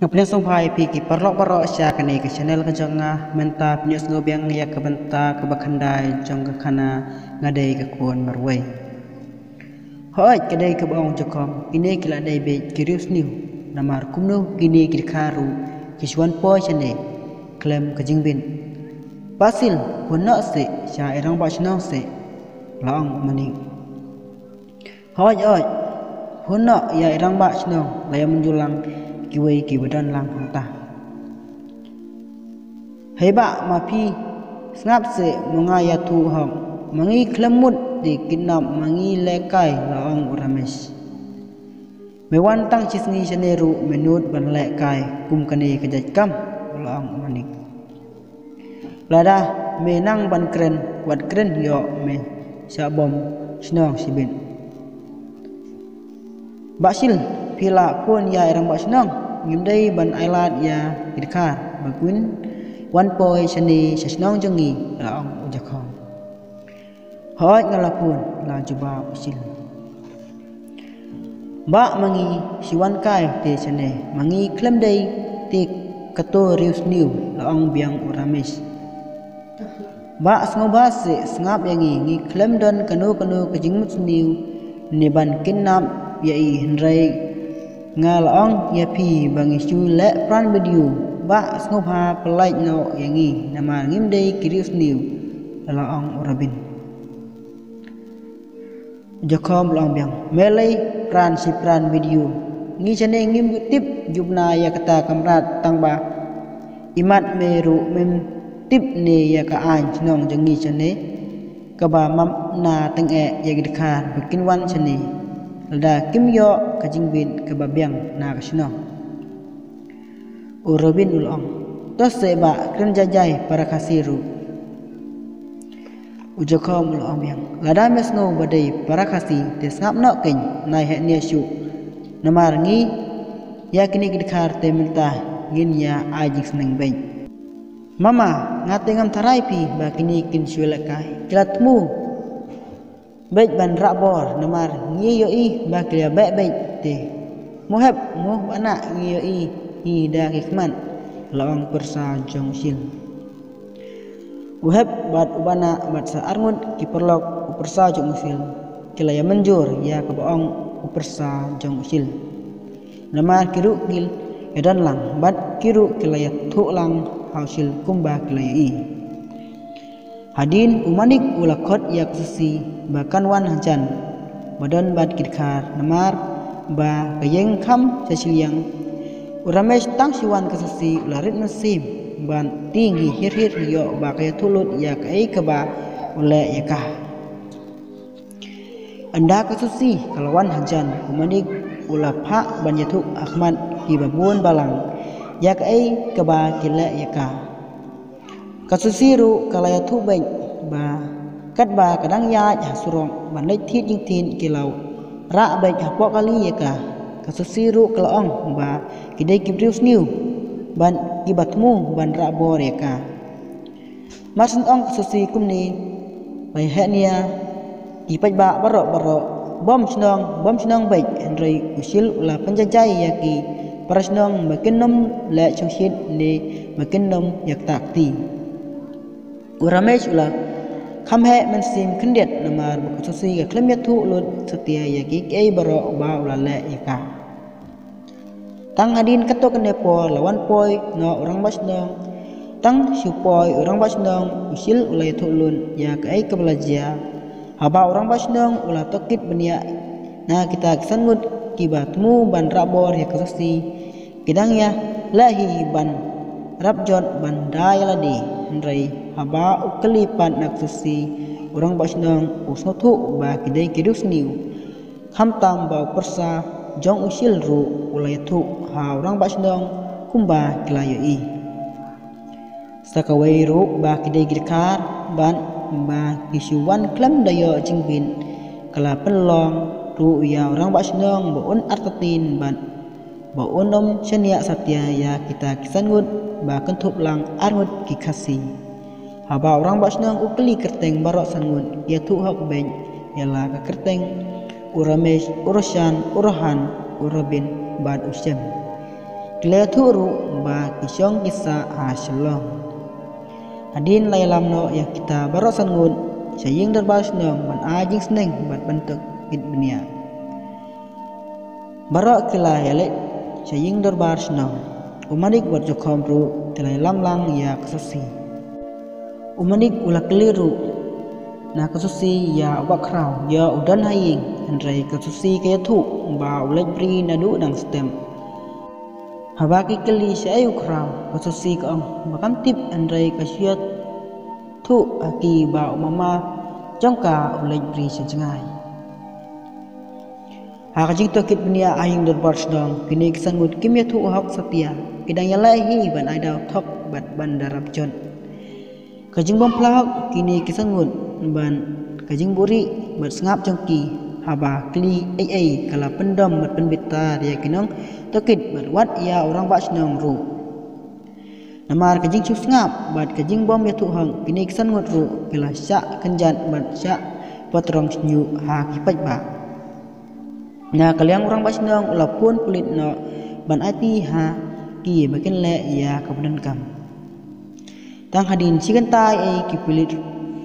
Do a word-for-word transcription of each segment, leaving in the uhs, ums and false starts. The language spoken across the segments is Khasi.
Nga pdiang sngewbha ïa phi ki paralok baroh sha kane ka channel ka jong nga. Mynta phi ïohsngew biang ïa ka bynta kaba khyndai jong ka khana Nga Dei Ka Khun Marwei. Hooid, ka dei kaba ong Jakhom, kine ki la dei beit ki riewsniew, namar kumno kine ki dkhar ruh ki shu wan poi shane khlem ka jingbit. Bah Shil, hun noh seh sha i rangbah shnong seh, la ong u Manik. Hooid, hooid, hun noh ïa i rangbah shnong, la ïa mynjur lang kiwei kiba don lang hangta. Hei bah, ma phi sngap seh, ma nga ïathuh hok, ma ngi khlem mut te kidnap, ma ngi lehkai, la ong u Ramesh. Me wan tang shi sngi shane ruh me nud ban lehkai kum kane ka jait kam, la ong u Manik. Lada me nang ban kren, wat kren ïoh me shah bom shnong shibit. Bah Shil, phi la phone ïa i rangbah shnong? Ngim dei ban ailad ïa ki dkhar ba kin wan poi shane sha shnong jong ngi, la ong u Jakhom. Hooid, nga la phone, la jubab u Shil. Bah, ma ngi shu wan kai te shane, ma ngi khlem dei te kato riewsniew, la ong biang u Ramesh. Bah, sngewbha seh, sngap ïa ngi, ngi khlem don kano kano ka jingmut sniew ne ban kidnap ïa i, hynrei nga la ong ïa phi ba ngi shu leh prank video. Bah, sngewbha pyllait noh ïa ngi, namar ngim dei ki riewsniew, la ong u Robin. Jakhom la ong biang, me lei prank shi prank video. Ngi shane ngim ju tip jubna ïa kata ka mrad, tang ba imat me ruh mem tip ne ïa ka aiñ shnong jong ngi shane, kaba map na tyngeh ïa ki dkhar ba kin wan shane lada kim ïoh ka jingbit kaba biang na ka shnong. U Robin u la ong, to seh bah, kren jai jai para Khasi ruh. U Jakhom u la ong biang, lada me sngew ba dei para Khasi te sngap noh kein, nai heh nia shuh. Namar ngi ïa kine ki dkhar te mynta ngin ïa ai jingsneng beit. Mama, nga te ngam tharai phi ba kine kin shu lehkai, ki la thmu beit ban rah bor, namar ngi ïohi ba ki la beh beit te. Mo Hep, mo Bah Nah, ngi ïohi hi da ki khmat, la ong u pyrsa jong u Shil. U Hep bad u Bah Nah bad sa arngut ki paralok u pyrsa jong u Shil ki la ïa mynjur ïa kaba ong u pyrsa jong u Shil. Namar ki ruh ki ïa don lang bad ki ruh ki la ïathuh lang ha u Shil kumba ki la ïohi. Hadien u Manik u la khot ïa ka Susi ba kan wan hajan ba don bad ki dkhar, namar ba ka ïeng kham sha shiliang. U Ramesh tang shu wan ka Susi u la rit mynsiem ban tieng hi hir hir ïoh ba ka ïathuh lut ïa kaei kaba u leh ïa ka. Ynda ka Susi ka la wan hajan, u Manik u la phah ban ïathuh ha khmat kiba bun balang ïa kaei kaba ki leh ïa ka. Ka Susi ruh ka la ïathuh beit ba katba ka dang ïaid ha surok ban leit thied jingthied, ki la rah beit hapoh kali ïa ka. Ka Susi ruh ka la ong ba ki dei ki briew sniew bad kiba thmu ban rah bor ïa ka. Mar shu ong ka Susi kumne, la ïa heh nia ki paidbah baroh baroh, bym shnong, bym shnong beit, hynrei u Shil u la pynjaijai ïa ki para shnong ba kin nym leh shongshit ne ba kin nym ïa ktah kti. U Ramesh u la kham heh mynsiem khyndiat namar ba ka Susi ka khlem ïathuh lut satia ïa kiei kiei baroh ba u la leh ïa ka. Tang hadien katto katne por la wan poi noh u rangbah shnong. Tang shu poi u rangbah shnong, u Shil u la ïathuh lut ïa kaei kaba la jia. Haba u rangbah shnong u la tohkit bniah na kita ki san ngut kiba thmu ban rah bor ïa ka Susi, ki dang ïa leh hi ban rap jot ban da ïa lade. Hynrei haba u kylli pat na ka Susi, u rangbah shnong u sngewthuh ba ki dei ki riewsniew. Khamtam ba u pyrsa jong u Shil ruh u la ïathuh ha u rangbah shnong kumba ki la ïohi. Sa kawei ruh ba ki dei ki dkhar bad ba ki shu wan khlem da ïoh jingbit, ka la pynlong ruh ïa u rangbah shnong ba un artatien bad ba un nym shaniah satia ïa kita ki san ngut ba kynthup lang arngut ki Khasi. Haba u rangbah shnong u kylli kyrteng baroh san ngut, ïathuh hok beit ïa la ka kyrteng u Ramesh, u Roshan, u Rohan, u Robin bad u Shem. Ki la ïathuh ruh ba ki shong ki sah ha Shillong. Hadien la ïalam noh ïa kita baroh san ngut sha ïing dorbar shnong ban ai jingsneng bad ban tohkit bniah. Baroh ki la ïaleit sha ïing dorbar shnong. U Manik bad Jokhom ruh ki la ïalam lang ïa ka Susi. U Manik u la kylli ruh na ka Susi ïa u Bah Khraw ïoh u don ha ïing, hynrei ka Susi ka ïathuh ba u leit bri naduh dang step. Haba ki kylli shaei u Khraw, ka Susi ka ong ba kam tip, hynrei ka shu ïathuh ha ki ba u mama jong ka u leit bri sha jngai. Ha ka jingtohkit bniah ha ïing dorbar shnong, kine ki san ngut kim ïathuh hok satia, ki dang ïaleh hi ban ai daw thok bad ban da rap jot. Ka jingbym phla hok kine ki san ngut bad ka jingbuhrieh bad sngap jong ki, haba kylli ei ei ka la pyndom bad pynbitar ïa ki nongtohkit bad wat ïa u rangbah shnong ruh. Namar ka jingshu sngap bad ka jingbym ïathuh hok, kine ki san ngut ruh ki la shah kynjat bad shah patrong shñiuh ha ki paidbah. Na ka liang u rangbah shnong u la phone pulit noh ban aiti ha ki ba kin leh ïa ka bynta kam. Tang hadien shi kynta ei ei ki pulit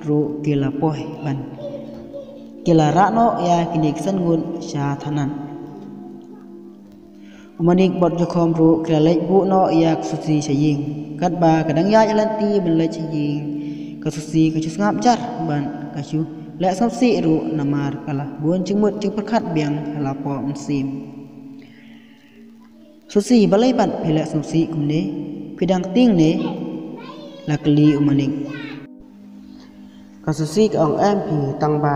ruh ki la poi bad ki la rah noh ïa kine ki san ngut sha thanat. U Manik bad Jokhom ruh ki la leit buh noh ïa ka Susi sha ïing. Katba ka dang ïaid lynti ban leit sha ïing, ka Susi ka shu sngap jar bad ka shu leh sngewsih ruh namar ka la bun jingmut jingpyrkhat biang ha la pdeng mynsiem. Susi, balei pat phi leh sngewsih kumne? Phi dang tieng ne? La kylli u Manik. Ka Susi ka ong, em phi, tang ba,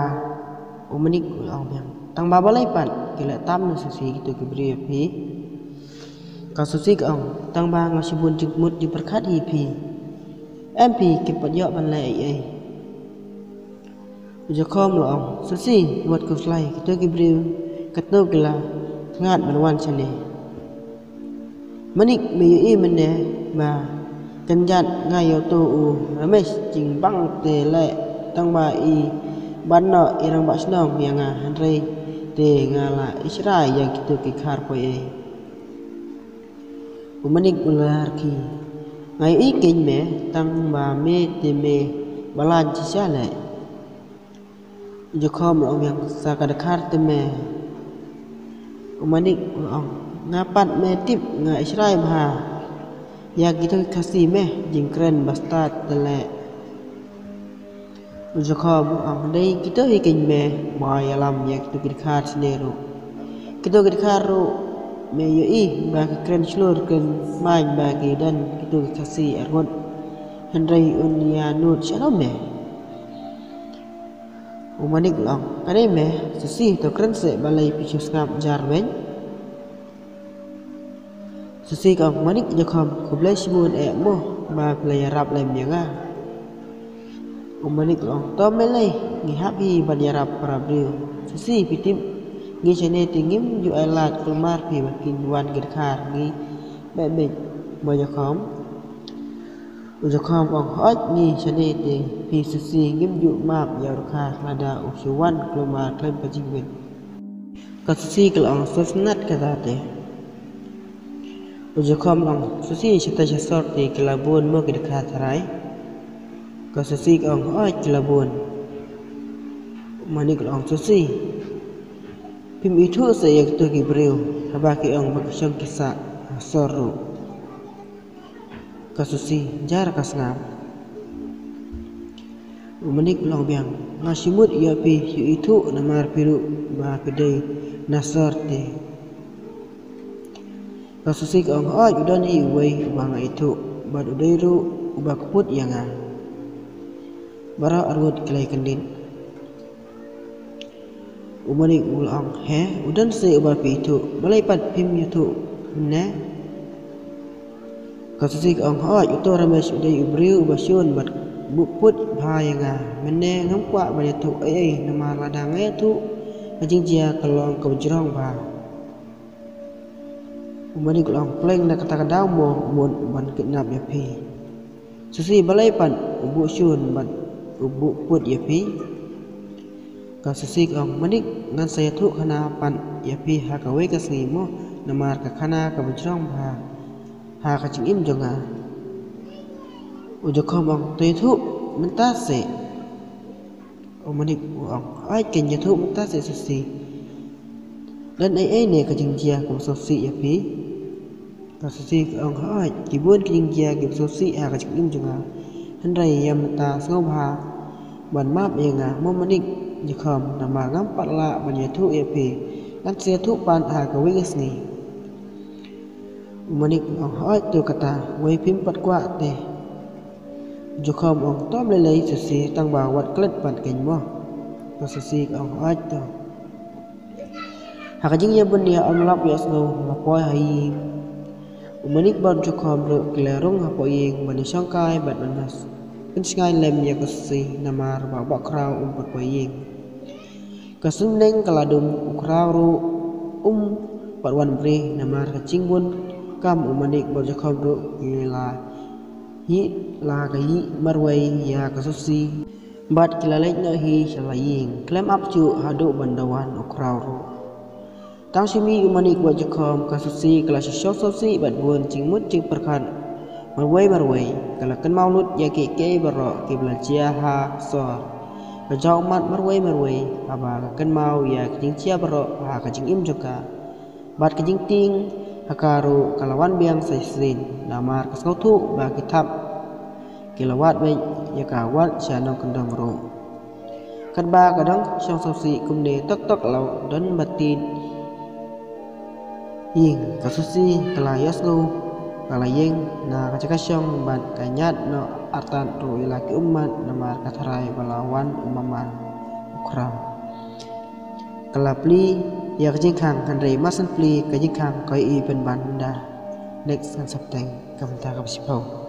u Manik u la ong biang, tang ba balei pat ki leh tam ne Susi kito ki briew ïa phi? Ka Susi ka ong, tang ba nga shu bun jingmut jingpyrkhat hi phi. Em phi, kim pat ïoh ban leh ei ei. U Jokhom u la ong, Susi, wat khuslai, kito ki briew katno ki la sngap ban wan shane. Manik, me ïohi mynne ba kynjat nga ïa uto u Ramesh jingbang te leh tang ba i ban noh i rangbah shnong ïa nga, hynrei te nga la ishrai ïa kito ki khar poi ei. U Manik u la rkhie, nga ïohi kein me, tang ba me te me balang shisha leh. U Jokhom u la ong biang, sa ka dkhar te me. U Manik u la ong, nga pat me tip nga ishrai bha ïa kito ki Khasi me, jingkren bastad te leh. U Jokhom u la ong, dei kito hi kein me ba ïalam ïa kito ki dkhar shane ruh. Kito ki dkhar ruh me ïohi ba ki kren shlur kren main ba ki don kito ki Khasi arngut. Hynrei un ïa nud shaei me? U Manik u la ong, ka dei me, Susi, to kren seh, balei phi shu sngap jar beiñ? Susi ka ong, Manik, Jokhom, khublei shibun eh mo ba phi la ïarap lem ïa nga. U Manik u la ong, to me lei, ngi hap hi ban ïarap para briew. Susi, phi tip, ngi shane te ngim ju ai lad kulmar phi ba kin wan ki dkhar, ngi beh beit, mo Jokhom. U Jokhom u ong, hooid, ngi shane te phi Susi ngim ju map ïa u dkhar lada u shu wan kulmar khlem ka jingwit. Ka Susi ka la ong, sngewtynnat kata te. U Jokhom u la ong, Susi, shatai sha sor te ki la bun mo ki dkhar tharai? Ka Susi ka ong, hooid, ki la bun. U Manik u la ong, Susi, phim ithuh seh ïa kito ki briew haba ki ong ba ki shong ki sah ha sor ruh. Ka Susi jar ka sngap. U Manik u la ong biang, nga shu mut ïoh phi shu ithuh namar phi ruh ba phi dei na sor te. Ka Susi ka ong, hooid, u don hi uwei uba nga ithuh bad u dei ruh uba kput ïa nga. Baroh arngut ki la ïakyndit. U Manik u la ong, he, u don seh uba phi ithuh, balei pat phim ïathuh mynne? Ka Susi ka ong, hooid, uto Ramesh u dei u briew uba shun bad buh kput bha ïa nga. Mynne ngam kwah ban ïathuh ei ei namar lada nga ïathuh ka jingjia ka long kaba jrong bha. U Manik u la ong, pleng na kata ka daw mo u mut ban kidnap ïa phi? Susi, balei pat u buh shun bad u buh kput ïa phi? Ka Susi ka ong, Manik, ngan sa ïathuh khana pat ïa phi ha kawei ka sngi mo, namar ka khana kaba jrong bha ha ka jingim jong nga. U Jakhom u ong, to ïathuh mynta seh. U Manik u ong, hooid, kan ïathuh mynta seh Susi. Don ei ei ne ka jingjia kaba sngewsih ïa phi? Ka Susi ka ong, hooid, ki bun ki jingjia kiba sngewsih ha ka jingim jong nga. Hynrei ïa mynta sngewbha ban map ïa nga mo Manik Jakhom, namar ngam pat lah ban ïathuh ïa phi. Ngan sa ïathuh pat ha kawei ka sngi. U Manik u ong, hooid, to kata, wei phim pat kwah te. U Jakhom u ong, to ym lei lei Susi, tang ba wat klet pat kein mo. Ka Susi ka ong, hooid to. Ha ka jingïabun ïa ym lap ïa sngew, la poi ha ïing. U Manik bad u Jakhom ruh ki la rung hapoh ïing ban ïashongkai bad ban pynsngew lem ïa ka Susi, namar ba u Bah Khraw um pat poi ïing. Ka suiñbneng ka la dum, u Khraw ruh um pat wan briew, namar ka jingbun kam u Manik bad u Jakhom ruh ki la ïeh la ka ïeh marwei ïa ka Susi. Bad ki la leit noh hi sha la ïing khlem ap shuh haduh ban da wan u Khraw ruh. Tang shu mih u Manik bad u Jakhom, ka Susi ka la shu shong sngewsih bad bun jingmut jingpyrkhat marwei marwei. Ka la kynmaw lut ïa kiei kiei baroh kiba la jia ha sor. Ka jaw ummat marwei marwei haba ka kynmaw ïa ki jingjia baroh ha ka jingim jong ka. Bad ka jingtieng ha ka ruh ka la wan biang sa shisien, namar ka sngewthuh ba ki thap ki la wad beit ïa ka wat sha nongkyndong ruh. Katba ka dang shong sngewsih kumne, tok tok la don ba tied ïing. Ka Susi ka la ïohsngew, ka la ïeng na ka jaka shong bad ka ñiad noh artat ruh ïa la ki ummat, namar ka tharai ba la wan u maman u Khraw. Ka la plie ïa ka jingkhang, hynrei mar syn plie ka jingkhang ka ïohi pynban ynda. Next ngan sa bteng ka bynta kaba shiphew.